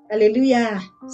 ဟါလ့လူယၤ,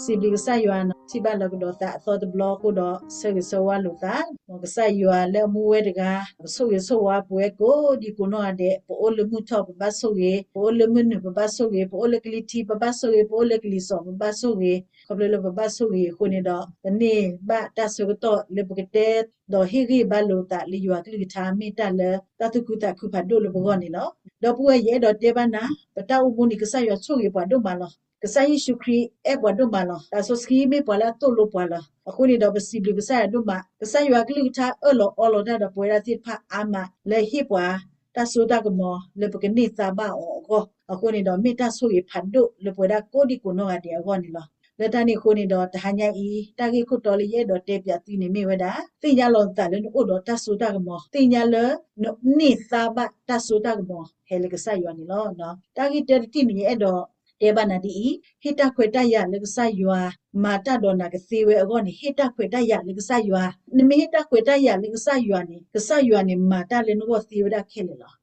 စံးဘျုးကစၢ်ယွၤနီၤ, ထံၣ်ဘၣ်လၢကဒီးသးအသီတဘျီအဃိဒီး ဆၢဂ့ၤဆၢဝါလိာ်သး, မ်ကစၢ်ယွၤလၢအမူဝဲတဂၤ ကဆိၣ်ဂ့ၤဆိၣ်ဝါပဝဲကိးဒံကိးနီၢ်ဂၤဒဲး, ပအိၣ်လၢမုၢ်ထီၣ်ပဘၣ်ဆိၣ်ဂ့ၤ, ပအိၣ်လၢမုၢ်နုာ်ပဘၣ်ဆိၣ်ဂ့ၤ, ပအိၣ်လၢကလံၤထံးပဘၣ်ဆိၣ်ဂ့ၤ, ပအိၣ်လၢကလံၤစိးပဘၣ်ဆိၣ်ဂ့ၤ, ခီဖျိလၢပဘၣ်ဆိၣ်ဂ့ၤအဃိန့ၣ်ဒီး ပန့ၢ်ဘၣ်တၢ်ဆၢကတီၢ်လၢပကတဲ ဒီးဟ့ၣ်ဂံၢ်ဘါလိာ်သးလၢယွၤကလုၢ်ကထါ မ့ၢ်တၢ်လၢတၢ်သူၣ်ခုသးခုဖးဒိၣ်လၢပဂီၢ်န့ၣ်လီၤ. ဒီပုၢ်ဝဲၢ် ယအဲၣ်ဒိးတဲဘၣ်နၤ, ပတၢ်အိၣ်မူန့ၣ် ကစၢ်ယွၤဆိၣ်ဂ့ၤပှၤဒိၣ်မးလီၤ. ကစၢ်ယ့ၣ်ၡူးခရံာ်အဲၣ်ပှၤဒိၣ်မးလီၤ. သးစီဆှံမ့ၢ်ပှၤလၢအသိၣ်လိပှၤလီၤ. အဃိန့ၣ်ဒီး ပစံးဘျုးကစၢ်ယွၤဒိၣ်မး, ကစၢ်ယွၤကလုၢ်ကထါအၢၣ်လီၤအီလီၤတၢ်ဒီးပဝဲဒၣ်သ့ၣ်တဖၣ်အါမး လၢဟ့ၣ်ပှၤတၢ်စိတၢ်ကမီၤလၢပကန့ၢ်သါဘၣ်အီၤအဂီၢ်, အဃိန့ၣ်ဒီး မ့ၢ်တၢ်ဆိၣ်ဂ့ၤဖးဒိၣ်လၢပဝဲဒၣ်ကိးဒံကိးနီၢ်ဂၤဒဲးအဂီၢ်န့ၣ်လီၤ. လၢတၢ်န့ၣ်အဃိန့ၣ်ဒီး တဟါညါအံၤ တၢ်ဂ့ၢ်ခိၣ်တီလၢယအဲၣ်ဒိးတဲပၠးသုန့ၣ် မ့ၢ်ဝဲဒၣ် သ့ၣ်ညါလီၤနသးလၢနအိၣ်ဒီးတၢ်စိတၢ်ကမီၤ, သ့ၣ်ညါလၢနန့ၢ်သါဘၣ်တၢ်စိတၢ်ကမီၤဟဲလၢကစၢ်ယွၤန့ၣ်လီၤ. တၢ်ဂ့ၢ်တၢတထံၣ်န့ၣ် ယအဲၣ်ဒိးတဲဘၣ်နၤဒ်အံၤ, ဟ့ၣ်တၢ်ခွဲးတၢ်ယာ်လၢကစၢ်ယွၤ မၤတၢ်ဒီးနၤကသ့ဝဲအဂီၢ်န့ၣ် ဟ့ၣ်တၢ်ခွဲးတၢ်ယာ်လၢကစၢ်ယွၤ, နမ့ၢ်ဟ့ၣ်တၢ်ခွဲးတၢ်ယာ်လၢကစၢ်ယွၤန့ၣ် ကစၢ်ယွၤန့ၣ် မၤတၢ်လၢနဂီၢ်သ့ဝဲဒၣ်ခဲလၢာ်လီၤ.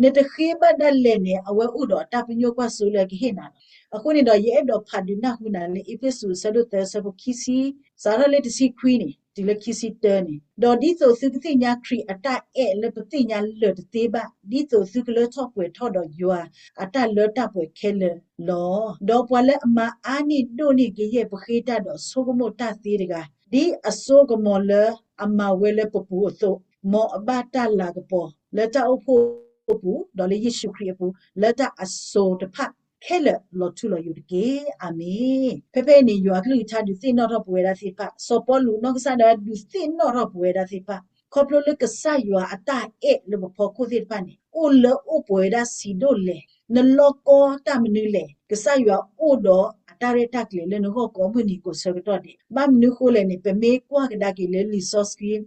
နတဃ့ဘၣ်ဒၣ်လဲာ်န့ၣ် အဝဲအိၣ်ဒီးအတၢ်ပညိၣ်ကွၢ်စိလၢအကဟ့ၣ်နၤလီၤ. အဃိန့ၣ်ဒီး ယအဲၣ်ဒိးဖးဒုးနၢ်ဟူနၤလၢ အ့းဖ့းစူး အဆၢဒိၣ်သၢ အဆၢဖိခံဆံ စးထီၣ်လၢတဆံခွံန့ၣ် တုၤလၢခံဆံတၢန့ၣ်, ဒီးဒ်သိးသုကသ့ၣ်ညါခရံာ်အတၢ်အဲၣ်လၢပသ့ၣ်ညါလၢာ်တသ့ဘၣ်, ဒ်သိးသုကလၢထီၣ်ပှဲၤထီၣ်ဒီးယွၤအတၢ်လၢတၢ်ပှဲၤခဲလၢာ်လီၤ. ဒီးပှၤလၢအမၤအါန့ၢ်ဒိၣ်န့ၢ်ကယဲၢ်ပဃ့တၢ်ဒီးဆိကမိၣ်တၢ်သ့တဂၤ, ဒ်အစိကမီၤလၢအမၤဝဲလၢပပူၤအသိး, မ်အဘၣ်တၢ်လၤကပီၤလၢတၢ်အိၣ်ဖှိၣ်အပူၤ, ဒီးလၢယ့ၣ်ၡူးခရံာ်အပူၤ လၢတၢ်အစိၤတဖၣ်ခဲလၢာ်လီၤထူလီၤယိာ်တက့ၢ်. အၤမ့ၣ်. ဖဲဖဲအံၤန့ၣ် ယွၤကလုၢ်ကထါဒုးသ့ၣ်နီၣ်ထီၣ်ပဝဲဒၣ်သ့ၣ်တဖၣ်, စီၤပီလူးနီၢ်ကစၢ်ဒၣ်ဝဲဒုးသ့ၣ်နီၣ်ထီၣ်ပဝဲဒၣ်သ့ၣ်တဖၣ်, ခီဖျိလၢကစၢ်ယွၤအတၢ်အဲၣ်လၢပဖီခိၣ်သ့ၣ်တဖၣ်န့ၣ် အိၣ်လၢအိၣ်ပှဲၤဝဲဒၣ်ဆံးဒိၣ်လဲၣ်, နလီၢ်ကီတၢ်မနုၤလဲၣ်, ကစၢ်ယွၤအိၣ်ဒီးအတၢ်ရဲၣ်တၢ်ကျဲၤလၢနဂီၢ်ကိးမုၢ်နံၤကိးဆၢကတီၢ်ဒဲး. ဘၣ်မနုၤဃိလဲၣ်န့ၣ် ပမ့ၢ်ကွၢ်ကဒါက့ၤလၢလံာ်စီဆှံ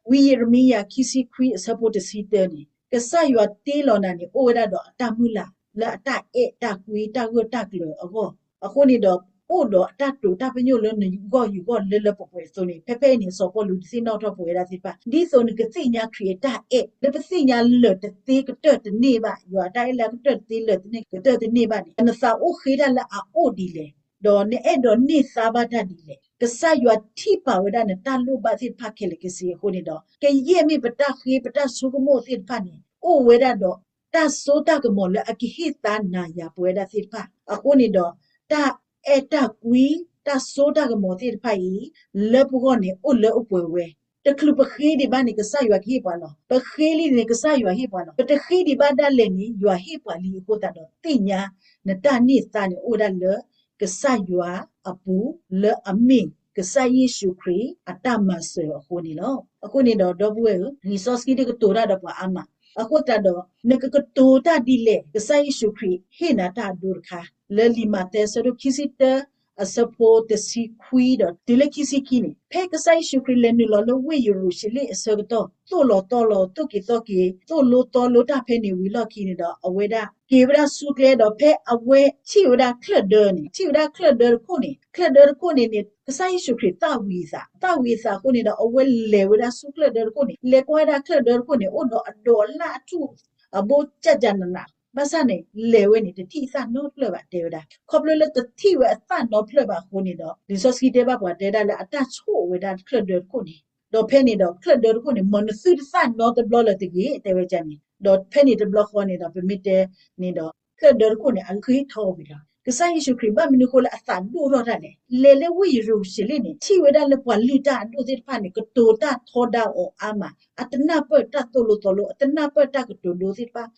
ဝံယံးရမံယၤခံဆံခွံအဆၢဖိတဆံတၢန့ၣ်, ကစၢ်ယွၤတ့လီၤနၤန့ၣ် အိၣ်ဝဲဒၣ်ဒီးအတၢ်မုၢ်လၢ် လၢအတၢ်အဲၣ်တၢ်ကွံတၢ်ဂၢၢ်တၢ်ကျၢၤအဂီၢ်, အဃိန့ၣ်ဒီး အိၣ်ဒီးအတၢ်တိာ်တၢ်ပညိၣ်လၢနဂီၢ်ယူၤဂီၢ်လၢလၢပှဲၤပှဲၤအသိးန့ၣ် ဖဲဖဲအံၤန့ၣ် စီၤပီလူးဒုးသ့ၣ်နီၣ်ထီၣ်ပဝဲဒၣ်သ့ၣ်တဖၣ် ဒ်သိးနကသ့ၣ်ညါခရံာ်အတၢ်အဲၣ် လၢပသ့ၣ်ညါလၢာ်တသ့ကတၢၢ်တန့ၢ်ဘၣ်, ယွၤအတၢ်အဲၣ်လၢအကတၢၢ်တသ့လၢာ်တန့ၢ်ကတၢၢ်တန့ၢ်ဘၣ်န့ၣ် နသးအိၣ်ဃ့တၢ်လၢအအိၣ်ဒ်လဲၣ်, ဒီးနအဲၣ်ဒိးန့ၢ်သါဘၣ်တၢ်ဒ်လဲၣ်. ကစၢ်ယွၤထံၣ်ပာ်ဝဲဒၣ်နတၢ်လိၣ်ဘၣ်သ့ၣ်တဖၣ်ခဲလၢာ်ခဲဆ့အဃိန့ၣ်ဒီး ကယဲၢ်မ့ၢ်ပတၢ်ဃ့ပတၢ်ဆိကမိၣ်သ့ၣ်တဖၣ်န့ၣ် အိၣ်ဝဲဒၣ်ဒီး တၢ်စိတၢ်ကမီၤလၢအကဟ့ၣ်သါနၤယၤပဝဲဒၣ်သ့ၣ်တဖၣ်. အဃိန့ၣ်ဒီး တၢ်အဲၣ်တၢ်ကွံ တၢ်စိတၢ်ကမီၤသ့ၣ်တဖၣ်အံၤ လၢပဂီၢ်န့ၣ် အိၣ်လၢအိၣ်ပှဲၤဝဲ, တချုးပဃ့ဒံးဘၣ်န့ၣ် ကစၢ်ယွၤကဟ့ၣ်ပှၤလီၤ. ပဃ့လံန့ၣ် ကစၢ်ယွၤဟ့ၣ်ပှၤလီၤ. ပတဃ့ဒံးဘၣ်ဒၣ်လဲာ်န့ၣ် ယွၤဟ့ၣ်ပှၤလံအဃိသတးဒီး သ့ၣ်ညါ နတၢ်န့ၢ်သါန့ၣ် အိၣ်ဝဲဒၣ်လၢ ကစၢ်ယွၤအပူၤ လၢအမ့ၢ်ကစၢ်ယ့ၣ်ၡူးခရံာ်အတၢ်မၤစၢၤအဃိန့ၣ်လီၤ. အဃိန့ၣ်ဒီး ဒီပုၢ်ဝဲၢ်ဧၢ, လံာ်စီဆှံဒ်ကတိၤတၢ်ဒီးပှၤအါမး, အဃိသတးဒီး နကကတိၤတၢ်ဒ်လဲၣ်, ကစၢ်ယ့ၣ်ၡူးခရံာ်ဟ့ၣ်နၤတၢ်အဒိတခါ, လၢလံာ်မးသဲအဆၢဒိၣ်ခံဆံတၢ အဆၢဖိတဆံခွံဒီးတုၤလၢခံဆံခံန့ၣ်, ဖဲကစၢ်ယ့ၣ်ၡူးခရံာ်လဲၤနုာ်လီၤလၢဝ့ၢ်ယရူၤၡလ့ၣ်အဆၢကတီၢ် သိၣ်လီၤတီလီၤ သိၣ်က့ၤသီက့ၤ သိၣ်လိသီလိတၢ်ဖဲန့ၣ်ဝံၤလီၢ်ခံန့ၣ်ဒီး အဝဲဒၣ်က့ၤဝဲဒၣ်ဆူကျဲဒီး ဖဲအဝဲထံၣ်ဝဲဒၣ်ချၢၣ်ဒၢန့ၣ်, ထံၣ်ဝဲဒၣ်ချၢၣ်ဒၢတခိၣ်န့ၣ်, ချၢၣ်ဒၢတခိၣ်န့ၣ်န့ၣ် ကစၢ်ယ့ၣ်ၡူးခရံာ်သၣ်ဝံၤအသး, သၣ်ဝံၤအသးအဃိန့ၣ်ဒီး အဝဲလဲၤဝဲဒၣ်ဆူချၢၣ်ဒၢတခိၣ်န့ၣ်, လဲၤကွၢ်ဝဲဒၣ်ချၢၣ်ဒၢတခိၣ်န့ၣ် အိၣ်ဒီးအဒိးအလၣ်အထူၣ် အဘိၣ်ကၢ်ကၢ်နးနး, ဘၣ်ဆၣ်န့ၣ် လဲၤဝဲန့ၣ် တထံၣ်အသၣ်နီတဖျၢၣ်ဘၣ်တဲဝဲဒၣ်. ခီဖျိလၢတထံၣ်ဝဲအသၣ်နီတဖျၢၣ်ဘၣ်အဃိန့ၣ်ဒီး လံာ်စီဆှံတဲဘၣ်ပှၤတဲဒၣ်လၢအတၢ်ဆိၣ်ဝဲဒၣ်ချၢၣ်ဒၢတခိၣ်န့ၣ်, ဒီးဖဲန့ၣ်ဒီး ချၢၣ်ဒၢတခိၣ်န့ၣ် မ်နသုတသၣ်နီတဘျီလၢၤတဂ့ၤ တဲဝဲန့ၣ်, ဒီးဖဲန့ၣ်တဘျီဃီန့ၣ်ဒီး ပမ့ၢ်တဲန့ၣ်ဒီး ချၢၣ်ဒၢတခိၣ်န့ၣ် အဃ့ထီၣ်ဝံၤလီၤ. ကစၢ်ယ့ၣ်ၡူးခရံာ်ဘၣ်မနုၤအဃိလၢအသးဒိၣ်ထီၣ်တၢ်လဲၣ်, လဲၤလၢဝ့ၢ်ယရူၤၡလ့ၣ်န့ၣ် ထံၣ်ဝဲဒၣ်လၢပှၤလုၢ်တၢ်အဒိၣ်သ့ၣ်တဖၣ်န့ၣ် ကတိၤတၢ်ထီဒါအီၤအါမး, အတနၢ်ပၢၢ်တၢ်သိၣ်လိသီလိ အတနၢ်ပၢၢ်တၢ်ကတိၤဒိသ့ၣ်တဖၣ်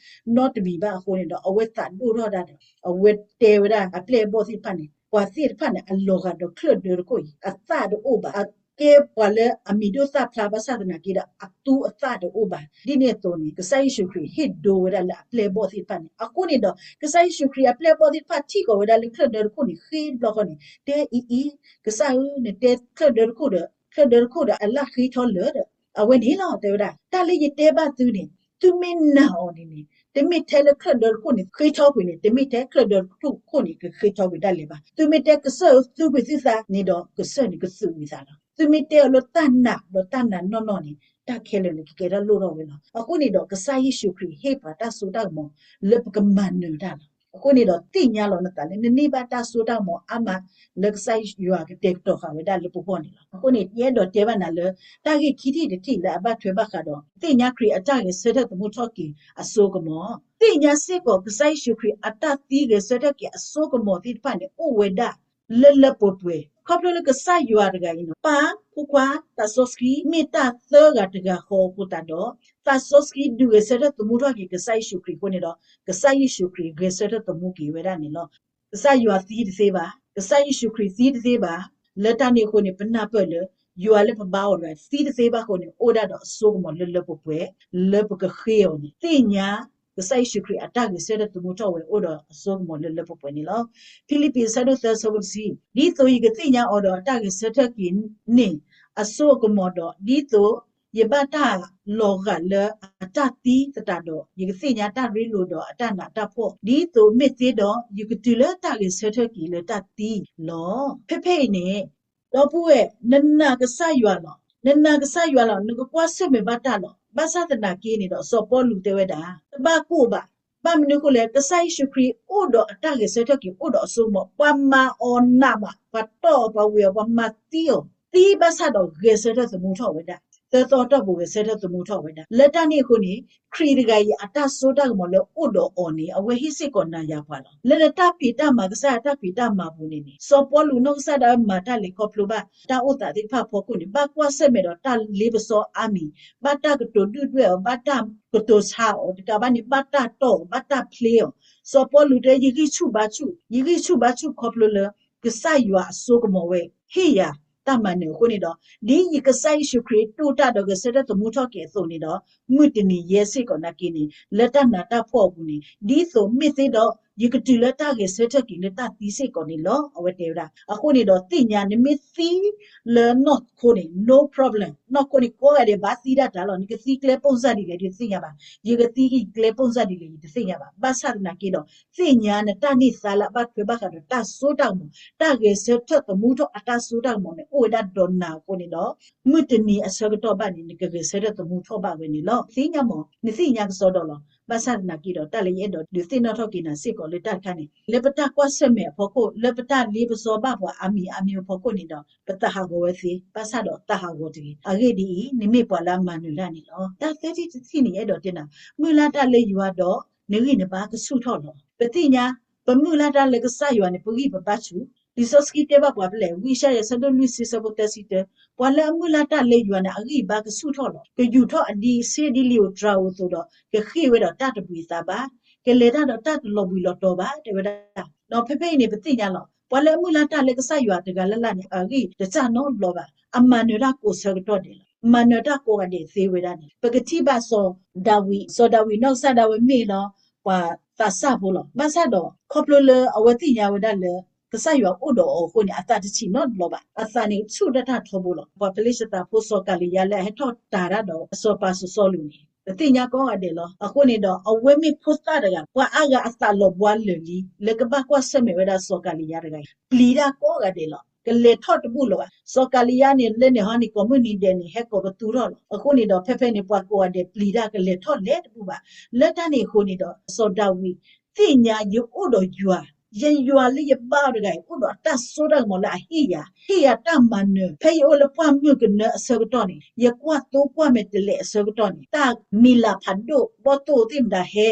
နီတမံၤဘၣ်အဃိန့ၣ်ဒီး အဝဲသးဒိၣ်ထီၣ်တၢ်ဒီး အဝဲတဲဝဲဒၣ်အပျဲၢ်အဘီၣ်သ့ၣ်တဖၣ်န့ၣ် ပှၤသ့ၣ်တဖၣ်န့ၣ် အလီၤဂာ်ဒီးချၢၣ်ဒၢတခိၣ်အံၤ အသၣ်တအိၣ်ဘၣ်, အကဲပှၤလၢအမံၤဒိၣ်သၣ်ဖျါဘၣ်ဆၣ်သနာ်က့ဒီး အသူအသၣ်တအိၣ်ဘၣ်. ဒ်န့ၣ်အသိးန့ၣ် ကစၢ်ယ့ၣ်ၡူးခရံာ်ဟ့ၣ်ဒိဝဲဒၣ်လၢအပျဲၢ်အဘီၣ်သ့ၣ်တဖၣ်န့ၣ် အဃိန့ၣ်ဒီး ကစၢ်ယ့ၣ်ၡူးခရံာ်အပျဲၢ်အဘီၣ်သ့ၣ်တဖၣ်ထံၣ်ကီးဝဲဒၣ်လၢချၢၣ်ဒၢတခိၣ်န့ၣ် ဃ့တဘျီဃီန့ၣ် တဲအံၤအံၤ, ကစၢ်ဧၢ, နတဲချၢၣ်ဒၢတခိၣ်ဒီး ချၢၣ်ဒၢတခိၣ်ဒီးအလၣ်ဃ့ထီၣ်လၢာ်ဒီး အဝဲန့ၣ်လီၤ တဲဝဲဒၣ်. တၢ်လၢယတဲဘၣ်သုန့ၣ် သုမ့ၢ်နာ်အီၤန့ၣ်န့ၣ် တမ့ၢ်ထဲလၢချၢၣ်ဒၢတခိၣ်န့ၣ် ဃ့ထီၣ်ကွံာ်န့ၣ် တမ့ၢ်ထဲချၢၣ်ဒၢတခိၣ်န့ၣ် ကဃ့ထီၣ်ကွံာ်ဒၣ်လဲာ်ဘၣ်. သုမ့ၢ်တဲကစၢၢ်ဧၢ သူကွံာ်သုသးန့ၣ်ဒီး ကစၢၢ်န့ၣ်ကသူကွံာ်သးလီၤ. သုမ့ၢ်တဲအီၤလၢတၢ်နာ်ဒီးတၢ်နာ်နီၢ်နီၢ်န့ၣ် တၢ်ခဲလၢာ်န့ၣ် ကကဲထီၣ်လိၣ်ထီၣ်ဝဲလီၤ. အဃိန့ၣ်ဒီး ကစၢ်ယ့ၣ်ၡူးခရံာ်ဟ့ၣ်ပှၤတၢ်စိတၢ်ကမီၤလၢပကမၤနၢၤတၢ်လီၤ. အဃိန့ၣ်ဒီး သ့ၣ်ညါလီၤနသးလၢ နန့ၢ်ဘၣ်တၢ်စိတၢ်ကမီၤအါမး လၢကစၢ်ယွၤကတဲာ်ကတီၤဃာ်ဝဲဒၣ်လၢပဂီၢ်န့ၣ်လီၤ. အဃိန့ၣ် ယအဲၣ်ဒိးတဲဘၣ်နၤလၢ တၢ်ဂ့ၢ်ခံထံၣ်တထံၣ်လၢအဘၣ်ထွဲဘၣ်ဃးဒီး သ့ၣ်ညါခရံာ်အတၢ်ဂဲၤဆၢထၢၣ်သမူထီၣ်က့ၤအစိကမီၤ, သ့ၣ်ညါစ့ၢ်ကီး ကစၢ်ယ့ၣ်ၡူးခရံာ်အတၢ်သံဂဲၤဆၢထၢၣ်က့ၤအစိကမီၤသ့ၣ်တဖၣ်န့ၣ် အိၣ်ဝဲဒၣ် လၢလၢပှဲၤပှဲၤ, ခီဖျိလၢကစၢ်ယွၤတဂၤအံၤန့ၣ် ပၢ် ဖိခွါ သးစီဆှံ မ့ၢ်တၢ်သၢဂၤတဂၤဃီအဃိသတးဒီး သးစီဆှံဒုးဂဲၤဆၢထၢၣ်သမူထီၣ်က့ၤကစၢ်ယ့ၣ်ၡူးခရံာ်အဃိန့ၣ်ဒီး ကစၢ်ယ့ၣ်ၡူးခရံာ်ဂဲၤဆၢထၢၣ်သမူက့ၤဝဲဒၣ်န့ၣ်လီၤ. ကစၢ်ယွၤသံတသ့ဘၣ်, ကစၢ်ယ့ၣ်ၡူးခရံာ်သံတသ့ဘၣ်. လၢတၢ်န့ၣ်အဃိန့ၣ် ပနၢ်ပၢၢ်လၢ ယွၤလၢပဘါအီၤတဂၤသံတသ့ဘၣ်အဃိန့ၣ် အိၣ်ဒၣ်ဒီးအစိကမီၤလၢလၢပှဲၤပှဲၤ လၢပကဃ့အီၤန့ၣ် သ့ၣ်ညါ ကစၢ်ယ့ၣ်ၡူးခရံာ်အတၢ်ဂဲၤဆၢထၢၣ်သမူထီၣ်ဝဲအိၣ်ဒီးအစိကမီၤလၢလၢပှဲၤပှဲၤန့ၣ်လီၤ. ဖံလံးပံး အဆၢဒိၣ်သၢ အဆၢဖိတဆံ, ဒ်သိးယကသ့ၣ်ညါအီၤဒီးအတၢ်ဂဲၤဆၢထၢၣ်က့ၤန့ၣ် အစိအကမီၤဒီး ဒ်သိးယဘၣ်တၢ်လီၤဂာ်လၢအတၢ်သံသတးဒီး ယကသ့ၣ်ညါတၢ်ရ့လိာ်ဒီးအတၢ်နးတၢ်ဖှီၣ် ဒ်သိးမ့ၢ်သ့ဒီး ယကတုၤလၢတၢ်ဂဲၤဆၢထၢၣ်က့ၤလၢတၢ်သံလီၤ. ဖဲဖဲအံၤန့ၣ် ဒီပုၢ်ဝဲၢ် နနာ်ကစၢ်ယွၤလီၤ. နနာ်ကစၢ်ယွၤလီၤ. နကကွၢ်ဆၢၣ်မဲာ်ဘၣ်တၢ်လီၤ. ဘၣ်ဆၣ်သနာ်က့န့ၣ်ဒီး စီၤပီလူးတဲဝဲဒၣ် တဘၣ်ကိၢ်ဘၣ်. ဘၣ်မနုၤအဃိလဲၣ်, ကစၢ်ယ့ၣ်ၡူးခရံာ်အိၣ်ဒီးအတၢ်ဂဲၤဆၢထၢၣ်က့ၤ အိၣ်ဒီးအစိကမီၤ, ပှၤမၤအီၤနးဘၣ်, ပှၤတီၢ်အီၤ, ပှၤဝံၤအီၤ, ပှၤမၤသံအီၤ, သံဘၣ်ဆၣ်ဒီးဂဲၤဆၢထၢၣ်သမူထီၣ်ဝဲဒၣ်, သၢသီတီၢ်ပူၤဂဲၤဆၢထၢၣ်သမူထီၣ်ဝဲဒၣ်. လၢတၢ်န့ၣ်အဃိန့ၣ် ခရံာ်တဂၤအံၤအတၢ်စိတၢ်ကမီၤလၢအိၣ်ဒီးအီၤန့ၣ် အဝဲဟ့ၣ်စ့ၢ်ကီးနၤယၤပှၤလီၤ. လၢနတၢ်ဖံးတၢ်မၤ ကစၢ်ယွၤတၢ်ဖံးတၢ်မၤပူၤန့ၣ်န့ၣ် စီၤပီလူးနီၢ်ကစၢ်ဒၣ်ဝဲမၤတၢ်လဲၤခီဖျိဘၣ် တၢ်အိၣ်သးသ့ၣ်တဖၣ်အဖီခိၣ်န့ၣ် ဘၣ်ကွၢ်ဆၢၣ်မဲာ်ဒီးတၢ်လ့ပစီအါမံၤ, ဘၣ်တၢ်ကတိၤဒုၣ်ဒွဲၣ်အီၤ, ဘၣ်တၢ်ကတိၤဆါအီၤ, တကးဘၣ်န့ၣ် ဘၣ်တၢ်တီၢ်အီၤ, ဘၣ်တၢ်ဖျ့အီၤ. စီၤပီလူးတဲ ယဂံၢ်ဆူၣ်ဘါဆူၣ်, ယဂံၢ်ဆူၣ်ဘါဆူၣ်ခီဖျိလၢ ကစၢ်ယွၤအစိကမီၤဝဲ ဟ့ၣ်ယၤတၢ်မၤနၢၤအဃိန့ၣ်ဒီး ဒ်ယကစၢ်ယ့ၣ်ၡူးခရံာ်တိၢ်တၢ်ဒီးဂဲၤဆၢထၢၣ်သမူထီၣ်က့ၤအသိးန့ၣ်ဒီး မုၢ်တနံၤယဲစ့ၢ်ကီးနာ်က့န့ၣ် လၢတၢ်နးတၢ်ဖှီၣ်အပူၤန့ၣ် ဒ်သိးမ့ၢ်သ့ဒီး ယကတုၤလၢတၢ်ဂဲၤဆၢထၢၣ်က့ၤလၢတၢ်သံစ့ၢ်ကီးန့ၣ်လီၤ. အဝဲတဲဝဲဒၣ်. အဃိန့ၣ်ဒီး သ့ၣ်ညါ နမ့ၢ်သံလၢနီၢ်ခိန့ၣ် no problem, နီၢ်ခိန့ၣ် ကိးဂၤဒဲးဘၣ်သံဒၣ်တၢ်လီၤ. နကသံကျဲပိၢ်စၢ်ဒ်လဲၣ် ယတသ့ၣ်ညါဘၣ်, ယကသံကျဲပိၢ်စၢ်ဒ်လဲၣ် ယတသ့ၣ်ညါဘၣ်. ဘၣ်ဆၣ်သနာ်က့ဒီး သ့ၣ်ညါနတၢ်န့ၢ်သါလၢအဘၣ်ထွဲဘၣ်ဃးဒီးတၢ်စိတၢ်ကမီၤ, တၢ်ဂဲၤဆၢထၢၣ်သမူထီၣ်အတၢ်စိတၢ်ကမီၤန့ၣ် အိၣ်ဝဲဒၣ်ဒီးနၤအဃိန့ၣ်ဒီး မုၢ်တနံၤအဆၢကတီၢ်ဘၣ်န့ၣ် နကဂဲၤဆၢထၢၣ်သမူထီၣ်ဘၣ်ဝဲန့ၣ်လီၤ. သ့ၣ်ညါမး, နသ့ၣ်ညါကစီဒီလီၤ. ဘၣ်ဆၣ်သနာ်က့ဒီး တၢ်လၢယအဲၣ်ဒိးဒုးသ့ၣ်နီၣ်ထီၣ်က့ၤနၤစ့ၢ်ကီးလၢတၢ်တခါန့ၣ် လၢပတၢ်ကွၢ်ဆၢၣ်မဲာ်အဖီခိၣ်, လၢပတၢ်လ့ပစီဘၣ်ပှၤအါမံၤအါမံၤအဖီခိၣ်န့ၣ်ဒီး ပသးဟးဂီၤဝဲသ့, ဘၣ်ဆၣ်ဒီးသးဟးဂီၤတဂ့ၤ. အဂ့ၢ်ဒ်အံၤ, နမ့ၢ်ပှၤလၢအမၤနၢၤတၢ်န့ၣ်လီၤ. တၢ်သၢထံၣ်တထံၣ်န့ၣ် ယအဲၣ်ဒိးတဲနၤ, မုၢ်လၢ်တၢ်လၢယွၤဒီး နဂံၢ်နဘါကဆူၣ်ထီၣ်လီၤ. ပသ့ၣ်ညါ ပမုၢ်လၢ်တၢ်လၢကစၢ်ယွၤန့ၣ် ပဂံၢ်ပဘါဆူၣ်. လံာ်စီဆှံတဲဘၣ်ပှၤဖဲလဲၣ်, ဝံယၡါယၤ အဆၢဒိၣ်လွံၢ်ဆံ အဆၢဖိသၢဆံတၢ, ပှၤလၢအမုၢ်လၢ်တၢ်လၢယွၤန့ၣ် အဂံၢ်အဘါကဆူၣ်ထီၣ်လီၤ. ကယူာ်ထီၣ်အဒံးအဆ့ဒ်လံာ်ဧိၤတြၤဧိၤအသိးဒီး ကဃ့ၢ်ဝဲဒီးတၢ်တဘှံးအသးဘၣ်, ကလဲၤတၢ်ဒီးတၢ်တလီၤဘှံးလီၤတီၤဘၣ် တဲဝဲဒၣ်. ဒီးဖဲဖဲအံၤန့ၣ် ပသ့ၣ်ညါလီၤ. ပှၤလၢအမုၢ်လၢ်တၢ်လၢကစၢ်ယွၤတဂၤလၢ်လၢ်န့ၣ် အဂံၢ်တစၢ်နီတဘျီဘၣ်. အမၤနၢၤတၢ်ကိးဆၢကတီၢ်ဒဲးလီၤ. မၤနၢၤတၢ်ကိးဂၤဒဲးသ့ဝဲဒၣ်န့ၣ် ပကထံၣ်ဘၣ်စီၤဒၤဝံး, စီၤဒၤဝံးနီၢ်ကစၢ်ဒၣ်ဝဲမ့ၢ်လီၤ ပှၤသးစၢ်ဖိလီၤ. ဘၣ်ဆၣ်ဒီး ခီဖျိလၢအဝဲသ့ၣ်ညါဝဲဒၣ်လၢ ကစၢ်ယွၤအိၣ်ဒီးအီၤအဃိန့ၣ် အသးတဆံးနီတဘျီဘၣ်. အသးန့ၣ်ဆူၣ်တၢ်တၢ်ထီဘိလီၤ. ပှၤဖလ့ၡသးဖိစီၤကၤလံယါလၢအဟဲထီၣ်တၤတၢ်ဒီးစီၤပၤစီၤစီလူးန့ၣ် ပသ့ၣ်ညါကိးဂၤဒဲးလီၤ. အဃိန့ၣ်ဒီး အဝဲမ့ၢ်ဖိသၣ်တဂၤ ပှၤအါဂၤအသးလီၤဘှါလၢာ်လံ လၢကဘၣ်ကွၢ်ဆၢၣ်မဲာ်ဝဲဒၣ်စီၤကၤလံယါတဂၤအံၤ ပျံၤတၢ်ကိးဂၤဒဲးလီၤ. ကလဲၤထီၣ်တဘူၣ်လၢၤဘၣ်. စီၤကၤလံယါန့ၣ် လၢန့ၣ်ဟီန့ၣ် ကိးမုၢ်နံၤဒဲးန့ၣ် ဟဲကိးပသူထီၣ်လီၤ. အဃိန့ၣ်ဒီး ဖဲဖဲန့ၣ် ပှၤကိးဂၤဒဲးပျံၤတၢ်ကလဲၤထီၣ်လဲၤတဘူၣ်ဘၣ်. လၢတၢ်န့ၣ်အဃိန့ၣ်ဒီး စီၤဒၤဝံး သ့ၣ်ညါယအိၣ်ဒီးယွၤ, ယယွၤလၢယဘါအီၤတဂၤအံၤ အိၣ်ဒီးအတၢ်စိတၢ်ကမီၤလၢအဟ့ၣ်ယၤ, ဟ့ၣ်ယၤတၢ်မၤနၢၤ ဖဲယအိၣ်လၢပှၢ်မုၢ်ကနၢအဆၢကတီၢ်န့ၣ်, ယကွၢ်သိကွၢ်မဲာ်တဲးလဲးအဆၢကတီၢ်န့ၣ်, တၢ်မံၤလၤဖးဒိၣ်ဘီၣ်သိၣ်သ့ၣ်မတၤဟဲ,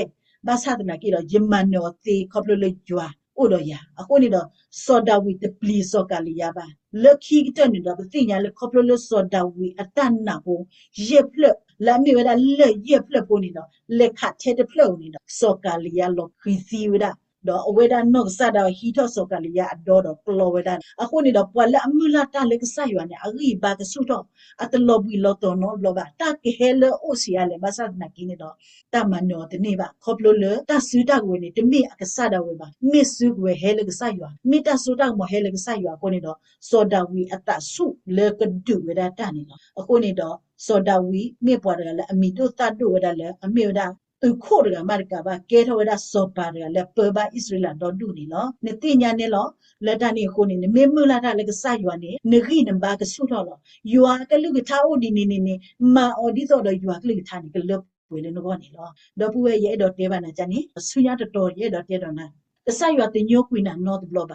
ဘၣ်ဆၣ်သနာ်က့ဒီး ယမၤနၢၤအီၤသ့ခီဖျိလၢယွၤအိၣ်ဒီးယၤ. အဃိန့ၣ်ဒီး စီၤဒၤဝံးတပျံၤစီၤကၤလံယါဘၣ်. လၢခံကတၢၢ်န့ၣ်ဒီး ပသ့ၣ်ညါလၢခီဖျိလၢစီၤဒၤဝံးအတၢ်နးဖိ ယဲၢ်ဖျၢၣ် လၢအမ့ၢ်ဝဲဒၣ်လၢၢ်ယဲၢ်ဖျၢၣ်ဖိန့ၣ်ဒီး လဲၤခးထဲတဖျၢၣ်ဧိၤန့ၣ်ဒီး စီၤကၤလံယါလီၤဃံၤသံဝဲဒၣ်, ဒီးအဝဲဒၣ်နီၢ်ကစၢ်ဒၣ်ဝဲဟံးထီၣ်စီၤကၤလံယါအဒီဒီးကျီဝဲဒၣ်. အဃိန့ၣ်ဒီး ပှၤလၢအမုၢ်လၢ်တၢ်လၢကစၢ်ယွၤန့ၣ် အဂံၢ်အဘါကဆူၣ်ထီၣ်, အတလီၤဘှံးလီၤတီၤနီတဘျီဘၣ်. တၢ်ကဟဲလၢအအိၣ်ဆံးအါလဲၣ်, ဘၣ်ဆၣ်သနာ်က့န့ၣ်ဒီး တၢ်မၤနၢၤအီၤတန့ၢ်ဘၣ်. ခီဖျိလၢတၢ်စုတၢ်ကဝဲၤန့ၣ် တမ့ၢ်အကစၢ်ဒၣ်ဝဲဘၣ်. မ့ၢ်စုကဝဲၤဟဲလၢကစၢ်ယွၤ, မ့ၢ်တၢ်စိတၢ်ကမီၤဟဲလၢကစၢ်ယွၤအဃိန့ၣ်ဒီး စီၤဒၤဝံးအသးဆူၣ်လၢကဒုးဝဲဒၣ်တၢ်န့ၣ်လီၤ. အဃိန့ၣ်ဒီး စီၤဒၤဝံးမ့ၢ်ပှၤတဂၤလၢအမံၤဒိၣ်သၣ်ဒိၣ်ဝဲဒၣ်လၢ အမ့ၢ်ဝဲဒၣ် သုးခိၣ်တဂၤမးတကးဘၣ် ကဲထီၣ်ဝဲဒၣ်စီၤပၤတဂၤလၢအပၢဘၣ်အံၣ်စရ့လးဒီဒူၣ်န့ၣ်လီၤ. နသ့ၣ်ညါန့ၣ်လီၤ. လၢတၢ်န့ၣ်အဃိန့ၣ် နမ့ၢ်မုၢ်လၢ်တၢ်လၢကစၢ်ယွၤန့ၣ် နဂံၢ်နဘါကဆူၣ်ထီၣ်လီၤ. ယွၤအကလုၢ်ကထါအိၣ်ဒ်န့ၣ်န့ၣ်န့ၣ် မၤအီၤဒ်သိးဒီးယွၤကလုၢ်ကထါန့ၣ် ကလၢပှဲၤလၢနဂီၢ်န့ၣ်လီၤ. ဒီပုၢ်ဝဲၢ် ယအဲၣ်ဒိးတဲဘၣ်နၤန့ၣ် ဆူညါတတီၤ ယအဲၣ်ဒိးတဲဒီးနၤ ကစၢ်ယွၤတညိကွံာ်နၤနီတဘျီဘၣ်. လံာ်